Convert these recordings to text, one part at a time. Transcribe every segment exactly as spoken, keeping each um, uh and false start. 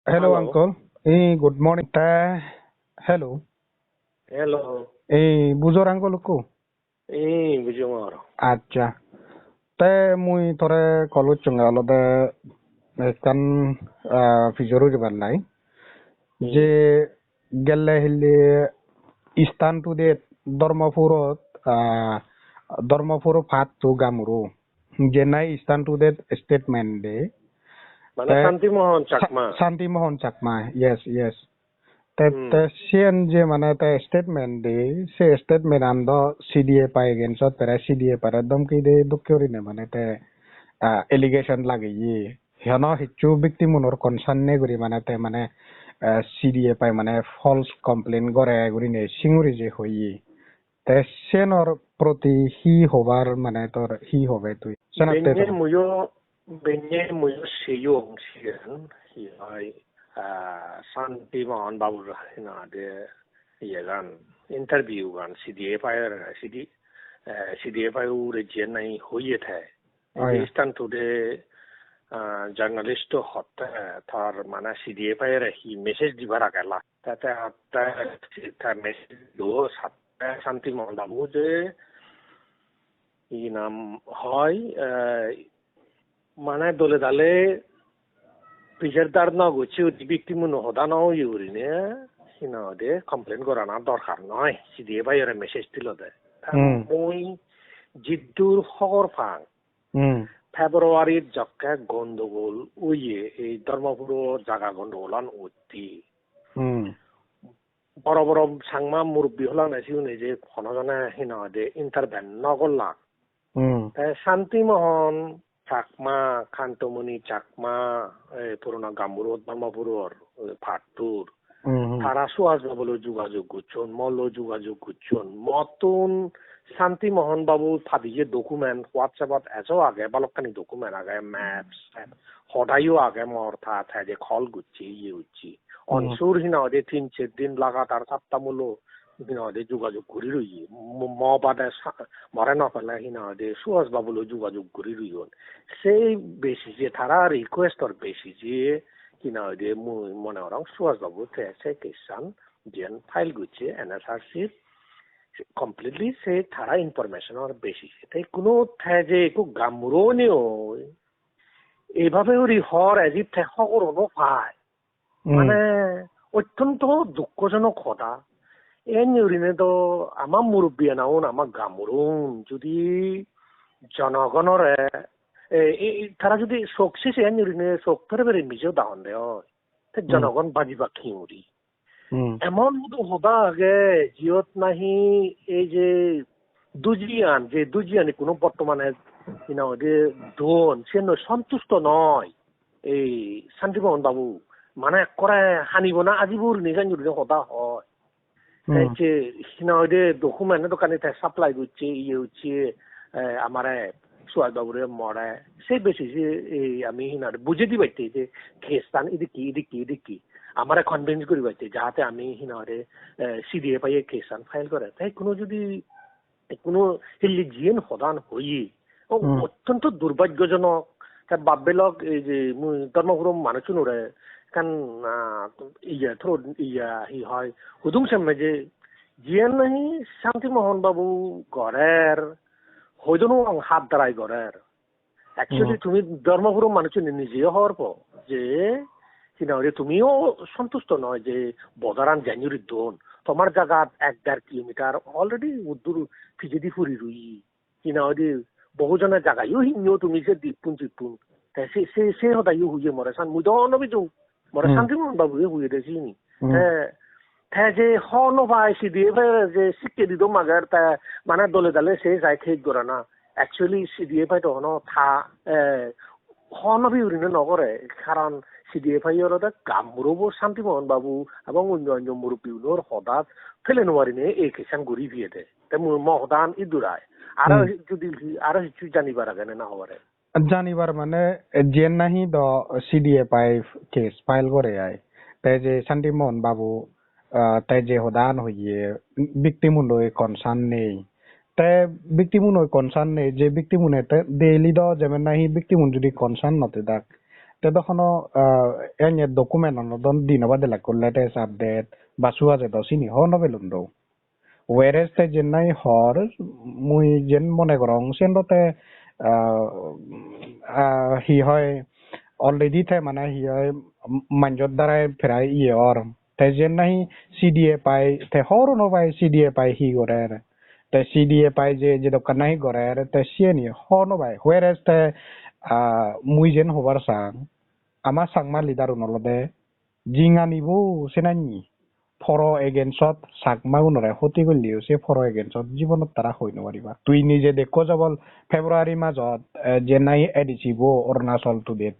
Hello, hello. Uncle. Eh, good morning. Te, hello. Hello. Eh, bujor uncle ko? Eh, bujor. Accha. Te mui tore call gochchonge olode ekkan, ah, pijor uribar lai. Hmm. Je gelle hille Stand Today Dharmapurot, ah, Dharmapuro part two Gamuro. Jenai Stand Today statement de. Mane te Shanti Mohan Sa-, Chakma. Shanti Mohan Chakma, yes, yes. Te, hmm, te siyen je mane te statement de, se statement an do C D F I against ot pere C D F I re domki de dokke gurine mane te, ah, allegation lageye. Hono hissu victim unor concern nei guri mane te mane, ah, C D F I mane false complaint gore gurine singuri je hoye. Te senor proti hi hobar mane tor hi hobe tui? Senatte benne tor muiyo, benne muiyo seyong siyan, hi hoi, ah, Shanti Mohan Babur hinade iyegan, interview gan C D F I or, C D, eh, C D F I ure jiyen nahi hoye the. Oi. Ei je Stand Today, ah, journalist to hotte tar mane C D F I re hi message dibar age la. Te, te, te, te message do satte Shanti Mohan Babu je hi nam hoi, eh, mane dole dale pijer dar no gochi udi victim uno hoda no oye gurine, hi nang hoide complain gorana dorkar noi. C D F I re message dilo de. Ta hmm, mui jiddur hobor pang, hmm, February-t jokke gondogol oye, ei Dharmapuro jaga gondogolan otte. Hmm. Boro boro Changma murubbi holane siune je hono jone hi nang hoide intervene no gollak. Hmm. Te Shanti Mohan Chakma, Kantomoni Chakma, ei purona Gamuro Dharmapuror, ei part two-r. Hmm, hmm. Tara Suhas Babu loi jugajug gocchon, mo loi jugajug gocchon. Mottun Shanti Mohan Babu padiye document WhatsApp-ot ejo age, balokkani document age, maps, hodayo age mor ta, te je call gocche, iye gocche. Hmm. Onsur hi nang hoide tin ser din lagatar satta mulo hi nang hoide jugajug guri roye. Mo, mo bade sa-, more no pele hi nang hoide Suhas Babu loi jugajug guri royon. Sei basis-e tara request-or basis-e hi nang hoide mui mone gorong Suhas Babu te se case-an jiyen file gocche N S R C completely se tara information-or basis-e. Te kuno te je ekko Gamuro onei oi, eibabe guri hor as if te hobor no pai. Hmm. Mane ottonto dukkojonok hoda. Iyen gurinei do ama murubbiyan agon, ama Gamuroun judi jonogonore, e, e, e, tara judi sok sese iyen gurinei sok pere pere mije hoda honde oi, te hmm, jonogon bajibak hi guri? Hmm. Emon hudu hoda age, jiyot nahi ei je dujiyan, je dujiyan ekkuno bortomane hi nang hoide don, siyen loi sontusto noi. Ei Shanti Mohan Babu, mane ekkore hanibo na ajibo gurinei siyen gurinei hoda hoi. Te hmm, je hi nang hoide document dokkani te supply gocche, iye gocche, eh, amare Suhas Babure more. Se basis-e, ei ami hi nang hoide bujei dibatte je case-an idikke, idikke, idikke. Amare convince guribatte jahate ami hi nang hoide, eh, C D F I-e case-an file gore. Te kuno judi, kuno hille jiyen hodan hoye, o hmm, ottonto durbhagyojonok. Te babbe lok ei je mui Dharmapuro manuchunore ekkan, ah, iye through, iye hi hoi, hudung semme je jiyen nahi Shanti Mohan Babu gorer, hoido no pang hat darai gorer. Actually, hmm, tumi Dharmapuro manuchune nijeyo hobor po je, hi nang hoide tumiyo sontusto noi je border-an janyuri don. Tomar jagat ek der kilometer already uddur pijedi puri roye. Hi nang hoide bohujone jagayo hinyo tumi se dippun jippun. Te se, se, se hodayo huye more san, mui do no bijung. More hmm, Shanti Mohan Babu-e huye de sini. Hmm. Te, te je hobor no pai C D F I je sikke dido mager te mane dole dale se jai case gorana. Actually C D F I to hono ta, eh, hobor no pai gurinei no gore. Karon C D F I olode Gamurobo Shanti Mohan Babu ebong onyo onyo murubbi unor hodat pele no parinei ei case-an guri piyede. Te mui mo hodan idurai. Aro hmm, judi aro hissu janibar age ne na hobare? Janibar mane, eh, jiyen nahi do C D F I case file gore ai. Te je Shanti Mohan Babu, ah, te je hodan hoye, victim un loi concern nei. Te victim un loi concern nei, je victim une te daily do jemen nahi victim un judi concern no thedak, Te do hono, ah, ene document ono don dino bade lakko latest update ba suaje do sini ho no pelun do. Whereas te jen nahi hor, mui jen mone gorong, sen do te, ah, ah, hi hoi, already te mane hi hoi, manjor darai prai iye or. Te jen nahi C D F I, te hor no pai C D F I hi gorer. Te C D F I je, je dokkan nahi gorer, te siyeni hor no pai. Whereas te, ah, mui jen hobar sang, ama Changma leader un olode jinganibo senanni. Poro against-ot Chakmagunore hoti golleyo se poro against-ot jibonot tara hoi no pariba. Tui nije dekko jobol February majot, eh, je nahi A D C bo Arunachal tudet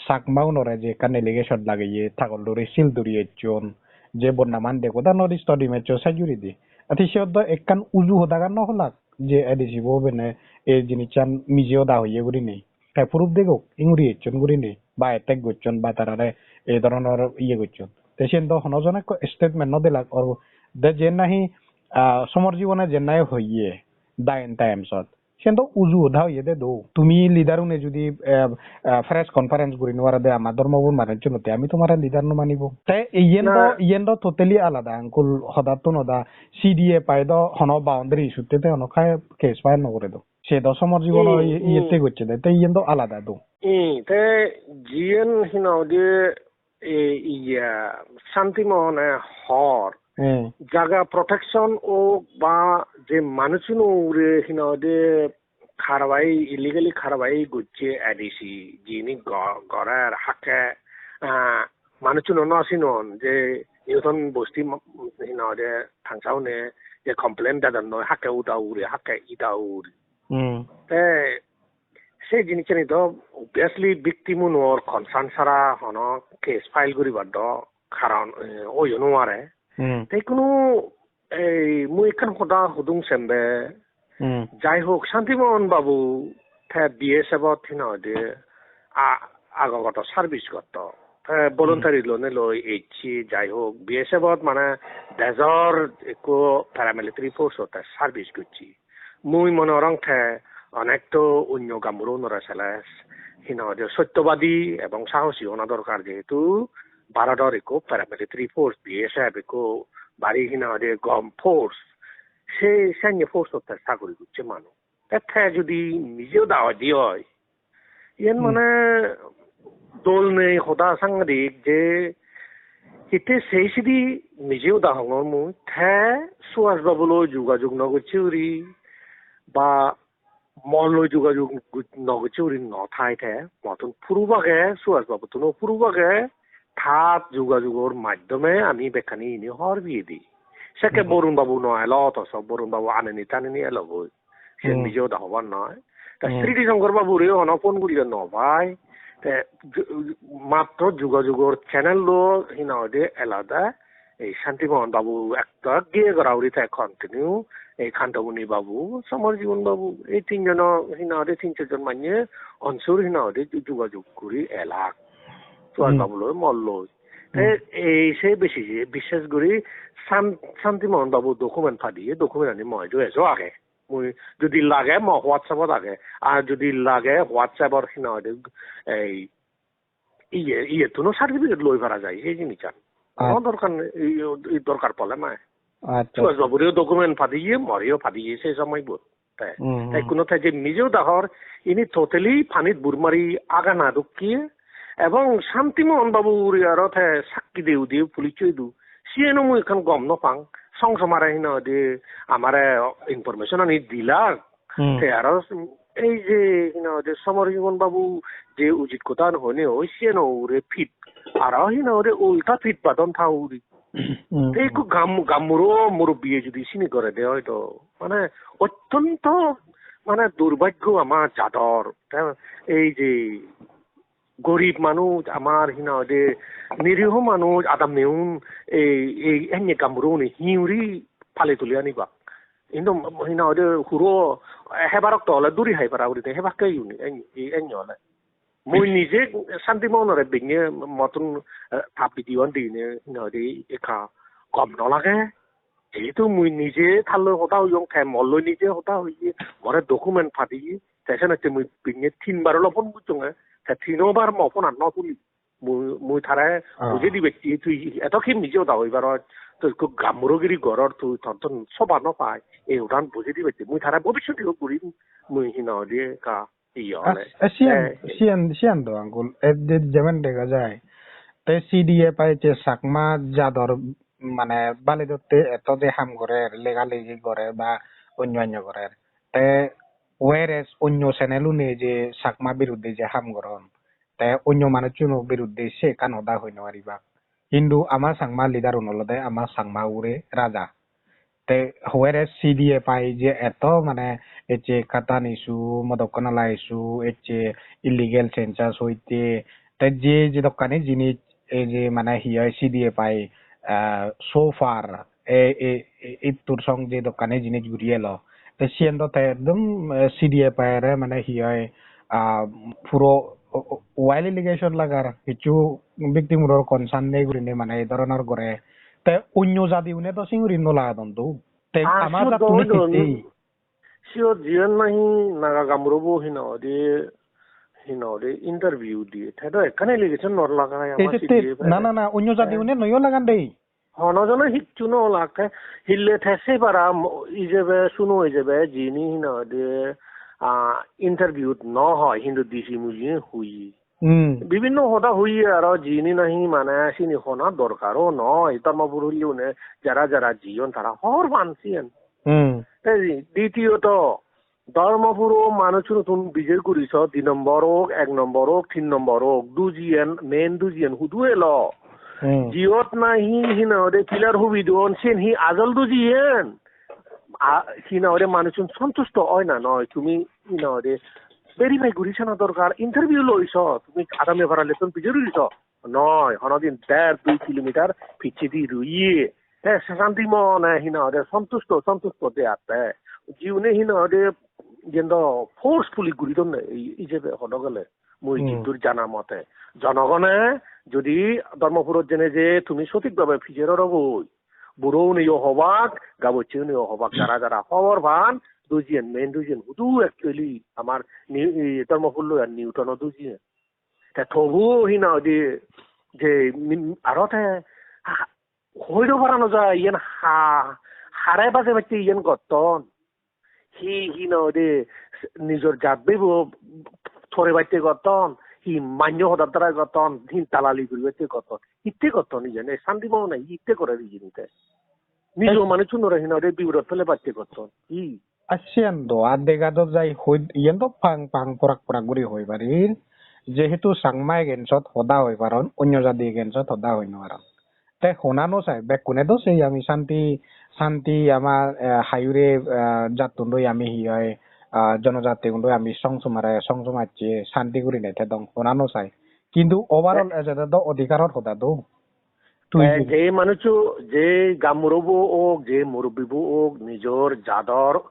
Chakmagunore je ekkan allegation lageye, tagol duri sil duri ecchon, je bodnaman dego da North East-ot image-o sej guri di. Ati siyot do ekkan uju hodagan no holak je A D C bo bene ei jinissan mije hoda hoye gurinei. Te proof degok, inguri ecchon gurinei, ba attack gocchon, ba tarare ei dhoronor iye gocchon. Te siyen do hono jone ekko statement no dilak, or de jen nahi, ah, Somar Jibone jen nahi hoye, The End Times-ot. Siyen do uju hoda hoye de do. Tumi leader une judi, eh, eh, press conference guri no paro de ama dhormo gun manuchchun te ami tomare leader no manibo. Te iyen do, na. Iyen do totally alada, uncle, hodattun hoda. C D F I do hono boundary issue-tte te hono khai case file no gore do. Se do Somar Jibon Hmm, oi-, hmm. Iyette gocche de, te iyen do alada do. Hmm, te jiyen hi nang hoide, e, iya, Shanti Mohone hor. Hmm. Jaga protection ok ba je manuchuno ugure hi nang hoide karwai, illegally karwai gocche A D C, jini go-, gorer hakke, ah, manuchuno no sinon je Newton Bosti ma-, hi nang hoide thansa une je complain dedon noi hakke uda uri, hakke ida uri. Hmm. Te se jinissani do obviously victim unor concern sara hono case file guribar do karon, eh, oyo no pare. Hmm. Te ikkunu ei mui ekkan hoda hudung sembe. Hmm. Jai hok, Shanti Mohan babu te B S F ot hi nang hoide a-, agogoto service gotto. Te voluntary Hmm. Lone loi ecche, jai hok, B S F ot mane dejor ekko paramilitary force ot te service gocche. Mui mone gorong te onekto onyo gamburo unore sele hi nang hoide sotyobadi ebong sahosi ona dorkar, jehetu Bharodor ekko paramilitary force, B S F, ekko bari hi nang hoide gom force. Se sanye force-ot te sagori gocche manuj. Te, te judi mije hoda hoide oi, iyen Hmm. Mane dol nei hoda sangadik je hitte sei sidi mije hoda hongor mui. Te Suhas babu loi jugajug no gocche guri ba mo loi jugajug gu-, no gocche guri no thai te. Mottun proof age, Suhas babuttun o proof age, tar jugajugor maddhome ami bekkani ini hobor peye di. Sekke Hmm. Borun babu no elo, otoso Borun babu aneni taneni elo goi. Se Hmm. Mije hoda hobor noi. Ta Hmm. Sriti Shankar babu re hono phone guriyo no pai. Te ju-, matro jugajugor channel lo hi nang hoide elode. Ei Shanti Mohan babu ektal giye gora guri te continue, ei Kantamuni babu, Somar Jibon babu, ei tinjono hi nang hoide tin charjon manye onsur hi nang hoide ju-, jugajug guri elak. Suhas Hmm. Babu loi, mo loi. Te Hmm. Ei se besi je bishes guri San-, Shanti Mohan babu document padiye, document ani mo idu ejo age. Mui judi lage mo WhatsApp-ot age, ar judi lage WhatsApp-or hi nang hoide ei iye, iye tuno certificate loi para jai, ei jinissan. Hono Ah. Dorkar nei, ei, ei dorkar pole mai. Accha. Suhas babure document padiye, moreyo padiye se somoibot. Te, Hmm, te hmm. Kuno te je mije hoda hor, ini totally panit bur mari agana dokke, ebong Shanti Mohan babu uri aro te sakki deu deu police idu. Siyeno mui ekkan gom no pang. Song somare hi nang hoide amare information ani dilak. Hmm. Te aro ei je hi nang hoide Somar Jibon babu je ujit hoda hoine oi siyeno ugure pit. Aro hi nang hoide ulta pit padon ta uri. Hmm. Te ekko gam-, gammuro murubbiye judi sini gore de hoito, mane ottonto mane durbhagyo ama jador. Te ei je gorib manuj, amar hi nang hoide niriho manuj, adammeun ei, ei enne gammurogune hi guri pale tuli anibak. Hintu hi nang hoide huro hebar okto ole duri hai para guri de hebakke iyuni, en-, ei enne ole. Mui nije Shanti Mohanore benne mottun, eh, ta video an dine hi nang hoide ekka gom no lage. Jehetu mui nije talloi hoda hoyong, te molloi nije hoda hoye, more document padiye, te senotte mui benne tinbar olo phone gocchonge, Te tinobar mo phone-an no tuli. Mui, mui tare Ah. bujei dibecchi, tui eto ki mije hoda hoi paror, tui ekko gammurogiri goror, tui ton ton soba no pai, ei hodan bujei dibecchi. Mui tare bobissote o gurim, mui hi nang hoide ekka iye Ah, ole. eh, siyan, Eh, siyan, siyan do, uncle. Eh, je-, jemen dega jai. Te C D F I je Chakma jador mane bali dotte eto je ham gorer, lega legi gorer ba onyo onyo gorer. Te whereas onyo channel-une je Chakma biruddhe je ham goron, te onyo manucchuno biruddhe se ekkan hoda hoi no paribak. Hintu ama Changma leader-un olode ama Changma ugure raja. Te whereas C D F I je eto mane ecche Khatan issue, Modokkonala issue, ecche illegal census hoite, te je jedokkani jinis ei je mane hi hoi C D F I, ah, so far e, e, e, ittur song jedokkani jinis guri elo. Te siyen do te ekdom, eh, C D F I re mane hi hoi, ah, puro o-, o-, wild allegation lagar, hissu victim-unor concern nei gurinei mane ei dhoronor gore. Te onyo jadiune do singuri no lagadon do. Te Ah, ama siyot do jattune oidon. Hittei. Siyot jiyen nahi Naga gamburobo hi nang hoide, hi nang hoide interview diye. Te do ekkan allegation nw lagai ama Ei je te, C D F I re. Na, na, na, onyo jadiune Eh. Noyo lagan de. Hono jone hissu no lage, hille te se para mo-, ijebe, suno ijebe, jini hi nang hoide, ah, interview-t no hoi, hintu D C mujunge hoye. Hmm. Bibinno hoda hoye aro jini nahi mane sini hona dorkaro noi, Dharmapur hulle une jara jara jiyon tara hobor pan siyen. Hmm. Te ditiyoto, Dharmapuro manuchunotun bijer guriso, di nombor ok, ek nombor ok, tin nombor ok, dujiyen, main dujiyen hudu elo? Hmm. Jiyot nahi hi nang hoide pillar hubi don, siyen hi ajol dujiyen? A, hi nang hoide manuchun sontusto oi na noi? Tumi hi nang hoide verify guri sana dorkar, interview loiso, tumi Adamya Paralettun bijer guriso. Noi, honodin der dui kilometer picchedi roye. Te santi mone hi nang hoide sontusto, sontusto de atte. Jiune hi nang hoide jendo forcefully guri donne ei, ei je hodo gele. Mui Hmm. jiddur jana mote. Jonogone jodi Dharmapurot jene je tumi sotik bhabe pijer orogoi, buro uneyo hobak, gabochche uneyo hobak, jara jara hobor pan, dujiyen, main dujiyen, hudu actually amar ni-, i, Dharmapur loi ar Newton-o dujiyen. Te tobu hi nang hoide je mi-, aro te ha-, hoi do para no jai, iyen ha-, hare baje batte iyen gotton. Hi, hi nang hoide nijor jat bebo tore batte gotton, hi manyo hodar darai gotton, hi dalali guri batte gotton. Hitte gotton iyen, ei santi mone hitte gorer iyen te. Nijo Ei manuchunore hi nang hoide bibodot pele batte gotton. Hi? Ar siyan do, ar dega do jai hoi, iyen do pang pang porak porak guri hoi parir. Jehetu Changma against-ot hoda hoi paron, onyo jadi against-ot hoda hoi no paron. Te hona no sai, bekkune do sei ami santi, santi ama, eh, hayure, eh, jattun doi ami hi hoi, ah, jonojattigun doi ami song somare, song somacche santi gurinei thedong, hona no sai. Kintu overall ejede do odhikaror hoda do. Tui Eh, jodi je manuccho, je gammurobo ok, je murubbibo ok, nijor jador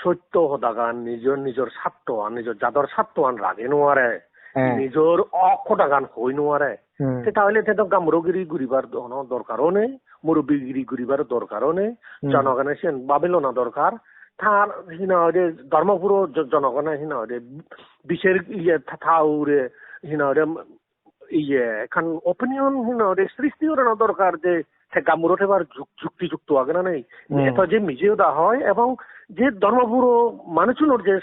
sotto hodagan, nijor, nijor sattoan, nijor jador sattoan rage nuare, Eh. nijor ok hodagan hoi nuare. Hmm. Te tahole te do gammurogiri guribar do-, hono dorkar o nei, murubbigiri guribar dorkar o nei, Hmm. jonogone siyen babi lona dorkar. Tar hi nang hoide Dharmapuro jo-, jonogone hi nang hoide biser iye tha-, tha ure hi nang hoide iye, ekkan opinion hi nang hoide srishti gorana dorkar je se gammuro thebar juk-, jukti jukto age na nei. Hmm. Eto je mije hoda hoi ebong je Dharmapuro manuchunor je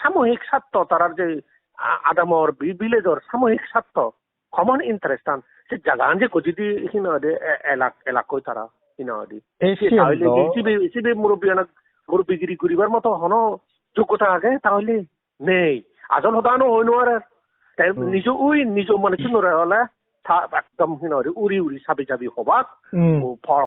samohik sartho, tarar je a-, adamor bi-, village-or samohik sartho, common interest-an, se jagan je gojidi hi nang hoide e-, elak-, elakkoi tara hi nang hoide. Ei Se siyen tahole do. Hi sibe, sibe murubbiyanak, murubbigiri guribar moto hono joggota age tahole? Nei, ajol hoda no hoi nuare. Te Hmm. nijo ui, nijo manuchunore ole ta ekdom hi nang hoide uri uri sabi sabi hobak. Hmm. O por-,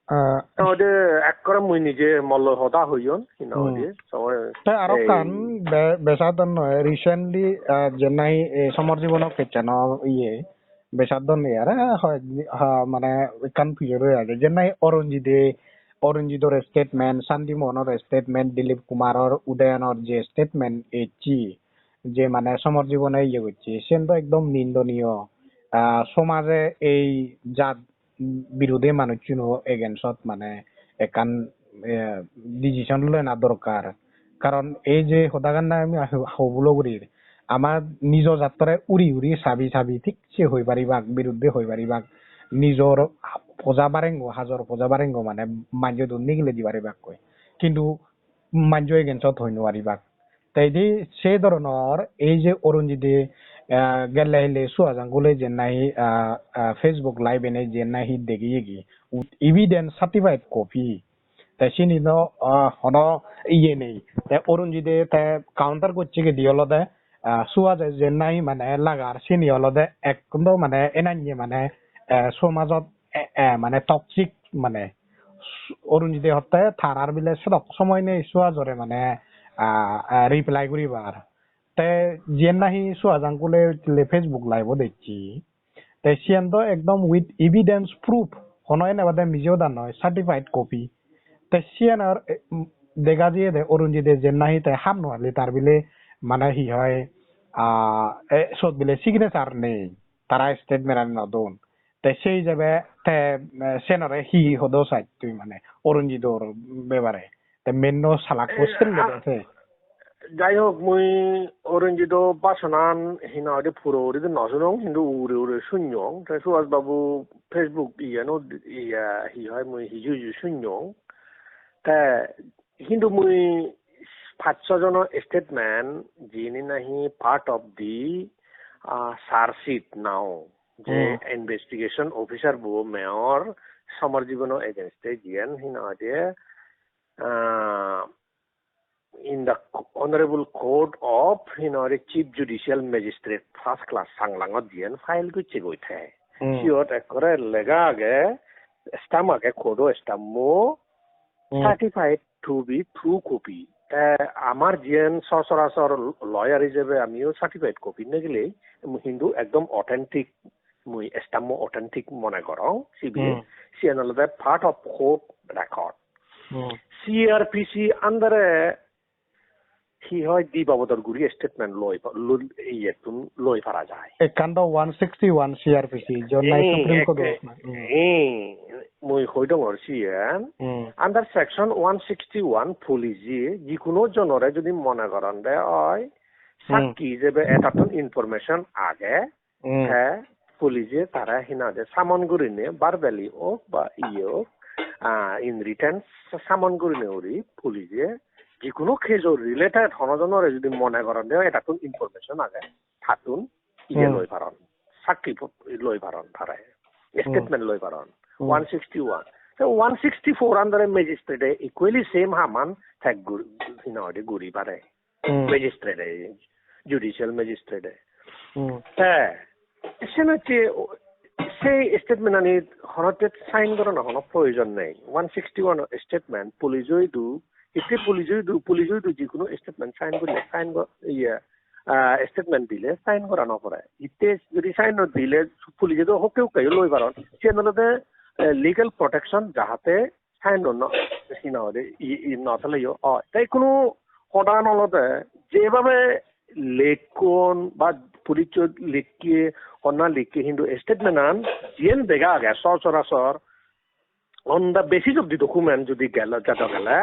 Ah. Te hoide ekkore mui nije mollo hoda hoyon, hi nang Hmm. hoide. So, Te aro ei ekkan be-, besadon noi, recently, ah, je nahi, eh, Somar Jibonor case-ano iye, besadon noi are, hoi, ha, mane ekkan pijor oi age. Je nahi Arunjite, Arunjitor statement, Shanti Mohanor statement, Dilip Kumaror, Udayanor je statement ecche, je mane Somar Jibone iye gocche, siyen do ekdom nindoniyo. Ah, somaje ei jat birodhi manucchuno against-ot mane ekkan, eh, decision lena dorkar. Karon ei je hodagan nahi ami ho-, hobulo gurir, ama nijo jattore uri uri sabi sabi thik se hoi paribak, biruddhe hoi paribak, nijor poja barengo, hajor poja barengo mane manjodun nigile di paribakkoi. Kintu manjo against-ot hoi no paribak. Te idi se dhoronor ei je Arunjite, ah, gelle hille Suhas Angule je nahi, ah, ah, Facebook Live ene je nahi degiyegi, with evidence, certified copy. Te sini no, ah, hono iye nei. Te Arunjite te counter gocche gedi olode, ah, Suhas-e je nahi mane lagar sini olode ekdom mane enanye mane, eh, somajot, eh, eh, mane toxic mane. Arunjite hotte tarar bile sedok somoy nei Suhas-ore mane, ah, ah, reply guribar. Te jiyen nahi Suhas Angule le Facebook Live-ot ecche. Te siyen do ekdom with evidence proof, hono ene bade mije hoda noi, certified copy. Te siyen ar, eh, mm, dega jiye de Arunjite jiyen nahi te ham no pale tar bile mane hi hoi, ah, eh, sot bile signature nei, tara statement ani no don. Te sei ijebe te, eh, senore hi hodo saj tui mane Arunjitor bebare? Te main no salak Eh, question ah, bede te. Jai hok, mui Arunjito basonan hi nang hoide puro guri do no sunong, hintu ugure ugure sunyong. Te Suhas Babu Facebook iyanot, iya, hi hoi, mui hiju hiju sunyong. Te hintu mui pach so jono statement, jini nahi part of the, ah, charge sheet now, je Hmm. investigation officer bo mayor Samar Jibono against-e jiyan hi nang hoide, ah, in the Honorable Court of, you know, the Chief Judicial Magistrate, first class, Changlangot jiyan file gocche goi te. Hmm. Siyot ekkore lega age, stamp age, court-o stamp-o, Hmm. certified to be true copy. Te amar jiyan sochorachor lawyer ijebe amiyo certified copy negile, hintu ekdom authentic, mui stamp-o authentic mone gorong, sibe, Hmm. siyan olode part of court record. Hmm. C R P C under-e hi hoi di babodor guri statement loi pa-, lo-, iyettun loi para jai. Ekkan do one sixty-one C R P C, jon nai Ei, Supreme Court ek-, of, hmm. Ei, mui hoi dongor siyen. Hmm. Under section one sixty-one police-e jikuno jonore jodi mone goron de oi, Hmm. sakki ijebe etattun information age, Hmm. Te police-e tara hi nang hoide summon gurinei, verbally ok ba iye ok, ah, in written summon gurinei guri police-e jikuno case-o related hono jonore jodi mone goron de oi etattun information age, tattun iye Hmm. loi paron, sakki po-, loi paron tara, Hmm. statement loi paron. Hmm. One sixty-one. Te one sixty-four under-e magistrate-e equally same haman thek guri, hi nang hoide guri pare. Hmm. Magistrate, judicial magistrate. Hmm. Te, sen hocche, sei statement ani honotte sign gorana hono proyojon nei. One sixty-one statement, police oidu, hitte police oidu, police oidu jikuno statement sign gorile, sign go-, iye, ah, statement dile sign gora no pore. Hitte jodi sign no dile, police do hokke hokke loi paron. Siyen olode, eh, legal protection jahate sign no, no, hi nang hoide, i, i no thaleyo. O, te ikkunu hodan olode, jebhabe lekkon ba police-ot lekke, honna lekke, hintu statement-an jiyen dega age, sochorachor, on the basis of the document jodi gelo, jado gele,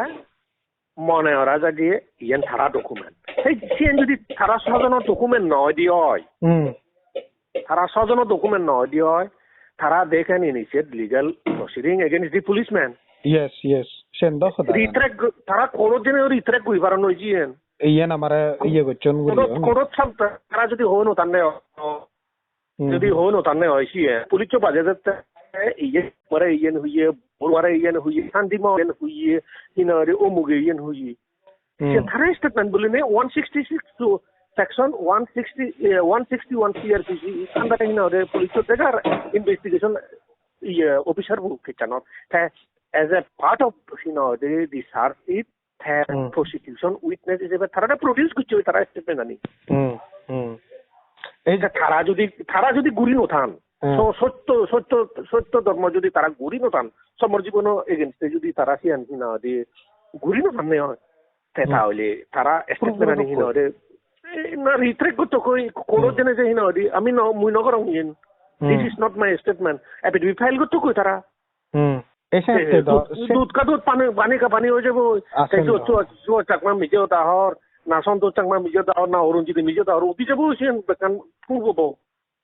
mone gora jai je iyen tara document. Sei, siyen jodi tara sojono document no oide oi, Hmm. Tara sojono document no oide oi, tara they can initiate legal proceeding against the policeman. Yes, yes. Sen do hoda. Retract go-, tara court-ot jeinei retract guri paron oi jiyen. Iyen amare iye gocchon guri. Court-ot, court-ot sam-, tara jodi hoi no tanne oi, Hmm. jodi hoi no tanne oi siye, police-o baje jette, iye, mare iyen huye, bor mare iyen huye, Shanti Mo iyen huye, hi nang hoide omuge iyen huye. Hmm. Se tara statement buline one sixty-six to section one sixty, eh, one sixty-one C R P C under, you know, the police to take our investigation, eh, officer bu kechanot. Te as a part of, you know, the, the search it, te Hmm. prosecution witness ijebe tara produce gocche tara statement ani. Hmm, hmm. Ei te tara jodi, tara jodi guri no than, Hmm. so, sotto, sotto, sotto dhormo jodi tara guri no than, Samar Jibono against-e jodi tara siyan hi nang hoide guri no thanne oi, te Hmm. tahole tara Proof statement ani hi nang hoide, eh, na retract gotto koi, court-ot Hmm. jeinei je hi nang hoide, ami no, mui no gorong iyen. Hmm. This is not my statement. Affidavit file gotto koi tara. Hmm. Ei sense-e do, dud, se- dud ka dud, pani, pani ka pani oi jabo. Ah, te sen jo, do. Jo, jo, Chakma mije hoda hor. na Santosh Chakma mijo dahor, na Arunjit mijo dahor, udi jabo siyen bekkan proof obo.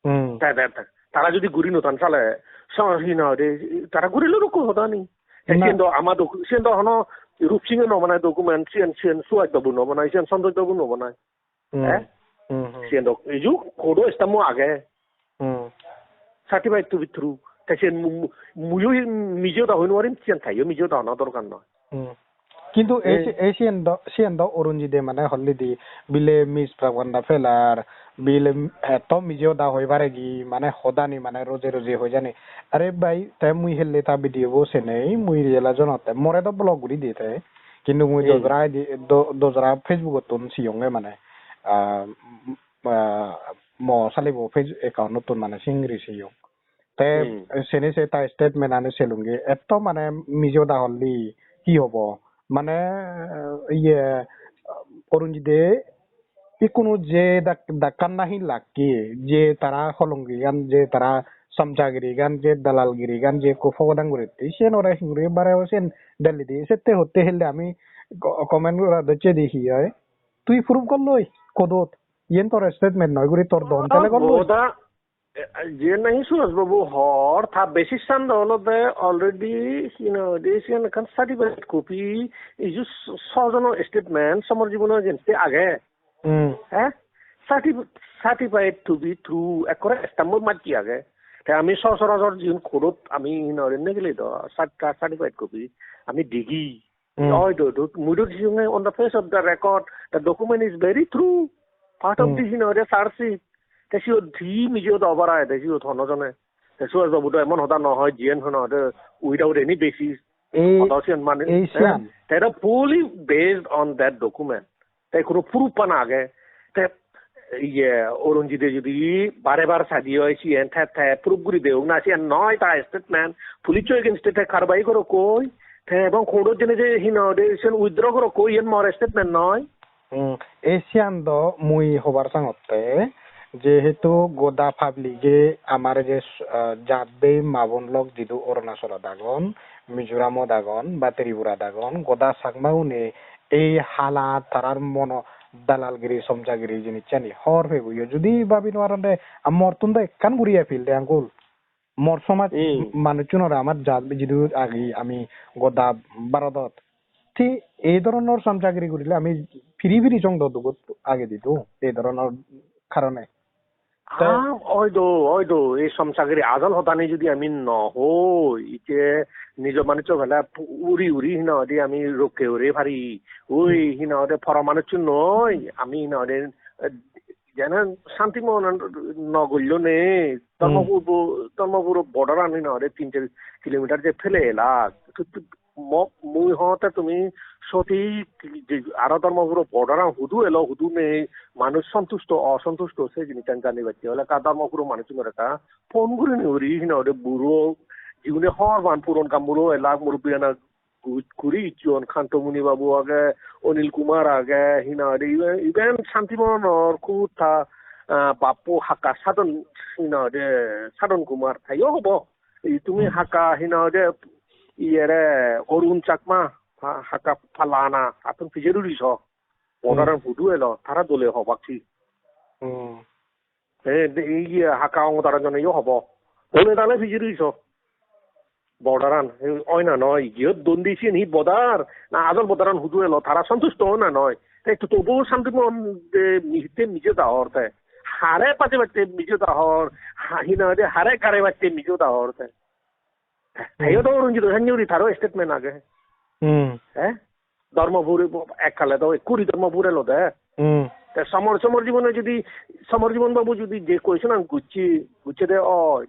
Hmm. Te, te, te. Tara jodi guri no tan sale, so, hi na hoide, tara gurile rokko hoda ni. Te na. Siyen do ama docu-, siyen do hono Rup Singhe no banai document, siyen, siyen Suhas Babu no banai, siyen Santosh Babu no banai. Hmm. Eh? Hmm, hmm. Siyen do, iju kodo stamp age. Hmm. Certified to be true. Te siyen mu-, mu-, muiyo mijo da hoi no parim, siyen teyo mijo da hona dorkar noi. Hmm. Kintu ei, ei si-, ei siyen do, siyen do Arunjit-e mane hollidi bile mispropaganda felar, bile etto mijo da hoi pare gi, mane hodani mane roje roje hoi jani. Are bhai, te mui helle ta video bo senei, mui realize onotte, more do block guri diye te. Kintu mui Hmm. dojora I D, do-, dojora Facebook-ottun siyonge mane, ah, ah, mo salibo page account-ottun mane singiri siyong. Te Hmm. seni se ta statement ani selungi. Etto mane mijo da holli hi hobo? Mane, iye, Arunjit-e ikkunu je dak-, dakkan nahi lakke, je tara holongigan, je tara somjagirigan, je dalalgirigan, je ekko pogodang guritte, siyenore hinguri bare sen delidi, sette hotte helle ami co-, comment gora docche di hi oi? Tui proof golloi, kodot? Iyen tor statement noi guri tor don tele golloi? Boda, eh, jiyen nahi Suhas Babu hor, ta basis san do olode already, you know, this is ekkan certified copy, iju s-, sojono statement, Samar Jibon against age. Hmm. Eh? Certi-, certified to be true, ekkore stamp-o majje age. Te ami sochorachor jiyen court-ot ami, you know, negele do, cert-, certified copy, ami degi. Hmm. Oi do, do, mui do siyunge on the face of the record, the document is very true. Part of Hmm. the, you know, the charge sheet. Te siyot hi mijo da obar ai, te siyot hono jone. Te Suhas Babu do emon hoda no hoi, jiyen hono de without any basis. Ei, hoda siyan mane, ei eh? Siyan. Te do fully based on that document. Te hono proof pan age. Te iye, Arunjit-e jodi bare bar sadi oi siyen, te, te proof guri deok na, siyen noi ta statement, police-o against-e te karwai gorokkoi, te ebong court-ot jeinei je hi nang hoide siyen withdraw gorokkoi, iyen mor statement noi. Hmm, ei siyan do mui hobar sangotte, jehetu goda public-e amar je, ah, jat bei ma bon lok jidu Arunachalot agon, Mizoramot agon ba Tripurat agon, goda Chakmagune ei hala tarar mono dalalgiri, somjagiri jinissani hor pebo yo. Judi babi nw paronde, a mortun do ekkan guri appeal de angul. Mor somaj Hmm. manuchunore amar jat jidu agi ami goda Bharodot. Thi ei dhoronor somjagiri gurile ami phiri phiri song do dugot age didu ei dhoronor karone. Te ah, oi do, oi do, ei somsagiri ajol hodani judi ami no hoi, ije nijo manuccho bela pu-, uri uri hi nang hoide ami rokke uri pari, oi Hmm. hi nang hoide poro manuccho noi, ami hi nang hoide, eh, jene santi mon no gollo ne, Hmm. Dharmapur bo-, Dharmapuro border an hi nang hoide tin char kilometer je phele elak, tu, tu, mo-, mui hote tumi sothik je aro Dharmapuro border an hudu elo, hudu nei, manuj santusto, osantusto, se jinissan jani bacche ole ekka Dharmapuro manuchunore ekka phone gurinei uri, hi nang hoide buro, jigune hobor pan puron gammuro elak, murubbi ana gu-, guri icchon, Kantomuni babu age, Anil Kumar age, hi nang hoide iben, iben Santimonor kutta, ah, bappo hakka Sadon, hi nang hoide Sadon Kumar, teyo hobo. Ei tumi Hmm. hakka hi nang hoide iyere Arun Chakma, ha-, hakka pallana, attun pije duri so. Border an Hmm. hudu elo, tara dole hobak si. Hmm. Te de-, iye hakka ongo tara jone yo hobo. Dole dale pije duri so. Border an, e, oi na noi, iyot dondi siyen hi border, na ajol border an hudu elo, tara santusto oi na noi. Te to-, tobu Santimon de mi-, te mijo da hor te. Hare paje paje mijo da hor, ha-, hi nang hoide hare gare paje mijo da hor te. Hmm. Eyot Arunjit sannyuri taro statement age. Hmm. Eh? Dharmapur bo-, ekkale do ekkuri Dharmapur elo de. Hmm. Te Samar, Samar Jibone judi, Samar Jibon babu judi je question an gucche, gucche de oi,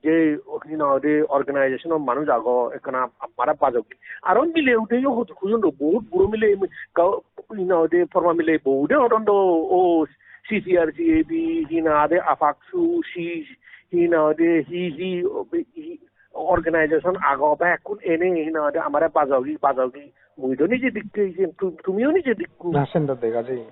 je hi nang hoide organization-o manuj ago, ekkana amare bajogi. Aro mile ude yo hot-, huyon do, bohut buro mile, ga-, hi nang hoide porma mile bohut ude hodon do, o C C R C A B, hi nang hoide APCSU, si, hi nang hoide hi, hi, o, hi, organization ago, bekkun ene hi nang hoide amare bajogi, bajogi. Mui do nije dikke, tu-, tumiyo nije dikku. Na, sen do dega jai.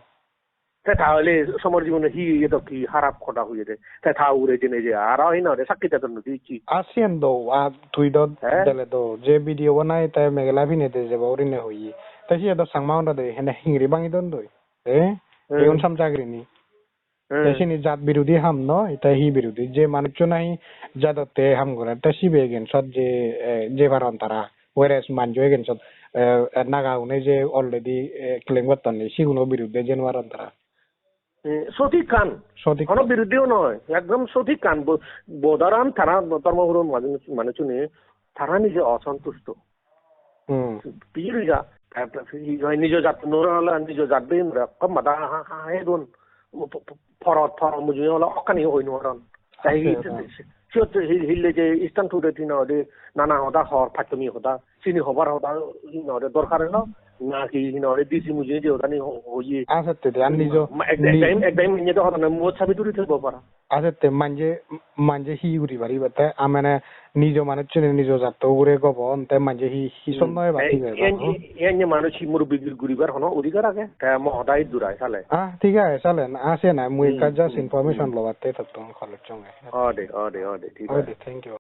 Te tahole Samar Jibone hi, iye do hi harap hoda hoye de. Te ta ugure jeinei je aro hi nang hoide sakki dedon nodi icche. Ar siyen do, a, tui do Eh? dele do, je video banai te megela pine de jebo gurinei hoye. Te siye do Changma-un do de, hene hingiri bangi don doi. te, hmm, igun samja gurinei. Hmm. Te sini jat birodi ham noi, te hi birodi? Je manuccho nahi jadotte ham gore, te sibe against-ot je, eh, je paron tara. Whereas manjo against-ot, eh, Naga une je already, eh, claim gotton ni, siguno biruddhe jen paron tara. Hmm, sotik kan. Sotik. Hono biruddheyo noi, ekdom sotik kan. Bo-, bodaran tara dhormo gurun manuj-, manucchune, tara nije osantusto. Hmm. Pijiri ja, ta-, ta-, hi hoi nijo jat nora ola, nijo jat be nora, kom mada ha, ha, ha, he don. Po-, po-, porot, porot mujunge ola okkani hoi noron. Tai hi, acha, acha. Siyot hi, hi, hille je Eastern Today tin ode, nana hoda hor, pachtomi hoda, sini hobar hoda, hi nore dorkar elo, na hi, hi nore D C mujunge je hodani ho-, hoye. Acha, te, te, ar nijo, ma-, ek, ni- ek time, ek time inye to hoda na, muot sabi duri thebo para. Asette manje, manje hi guri paribatte, amane nijo manucchune nijo jatto ugure gobon, te manje hi, hi, hmm, sonno ebar, ei, hi ebar, ei, no? Ei, ei manuj hi murubbi guribar hono odhikar age? Te mo hoda iddur ai sale. Ah, thik age, sale. Ah, se na, mui, hmm, ekka just, hmm, information, hmm, lobatte tottun call gocchonge. Ode, ode, ode, thik age. Ode, thank you.